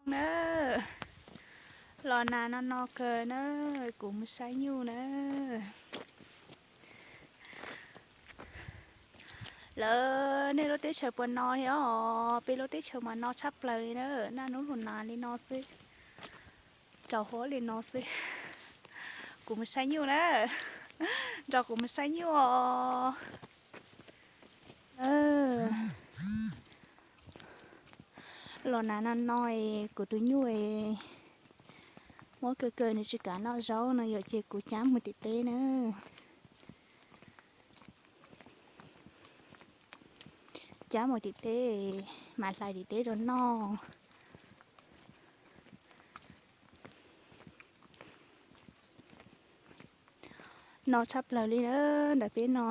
Na, los nas no no kawg na, kuv mus saib nyuj na. Lawv nej lub teb chaws puas no thiab os? Peb lub teb chaws mas no tshaj plaws li na, naj nub los nas li no xwb, rau huab li no xwb. Kuv mus saib nyuj na, nrog kuv mus saib nyuj os. Los nas no no es kuv tus nyuj es muab kawg kawg nws tsis kam noj zaub no yom, ces kuv cab mus tim teb na. Cab mus tim teb, mam hlais tim teb rau noj. No tshaj plaws li na, ntawm peb no.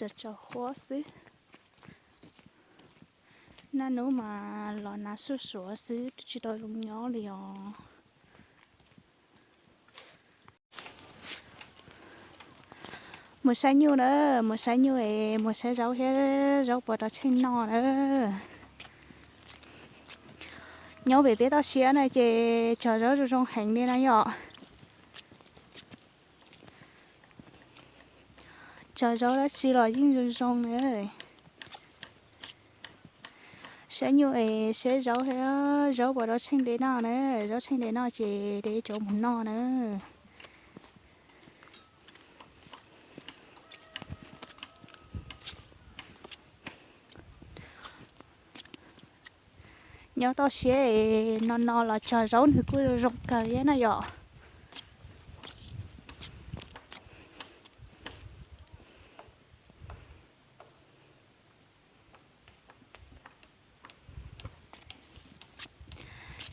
Tso tso huab xwb. Naj nub mas los nas suj suav xwb, tsis tau zoo nyob li os. Mus saib nyuj na, mus saib nyuj es mus saib zaub thiab, zaub puas rau tsheej noj na. Nyob pem peb toj siab na ces tsov zaub zoo zoo heev li na yom. Tsov zaub dab tsi los yeej zoo zoo na. Saib nyuj es saib zaub thiab, zaub puas rau tsheej de noj na, zaub tsheej de noj ces de cov mus noj na. Nyob toj siab es no no los tsov zaub nws kuj zoo kawg thiab na yom.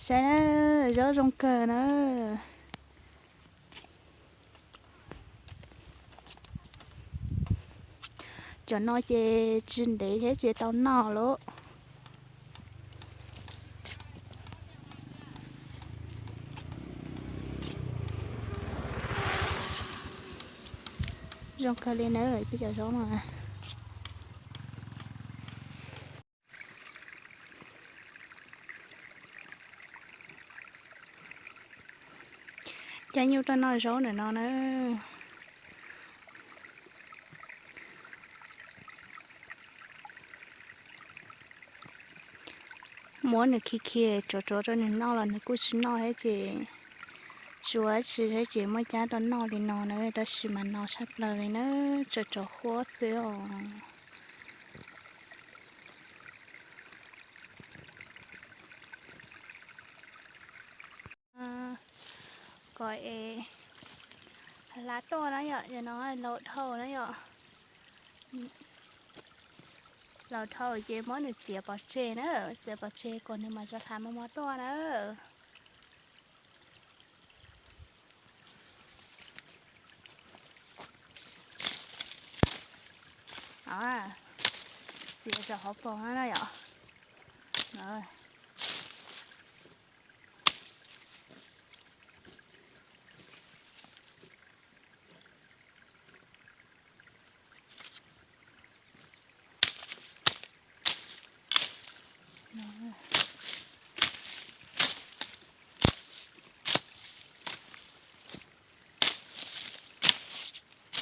Saib na, zaub zoo kawg na. Cov no ces tsis ntev thiab ces tau noj lawm. Zoo kawg li na, peb cov zaub no. Cab nyuj tuaj noj zaub ntawm no na. Muab nws khi khi tsuav tsuav rau nws noj los nws kuj tsis noj thiab ces, tsis ua dab tsi thiab ces muab cab rau noj li no na, tab sis mas no tshaj plaws li na, tsuas tsuav huab xwb os. Kom es hla tuaj na yom, no laus dhau na yom. Laus dhau ces muab nws txiav pov tseg na, txiav pov tseg kom nws mam rov hla mos mos tuaj na. Txiav rau hauv paus na yom.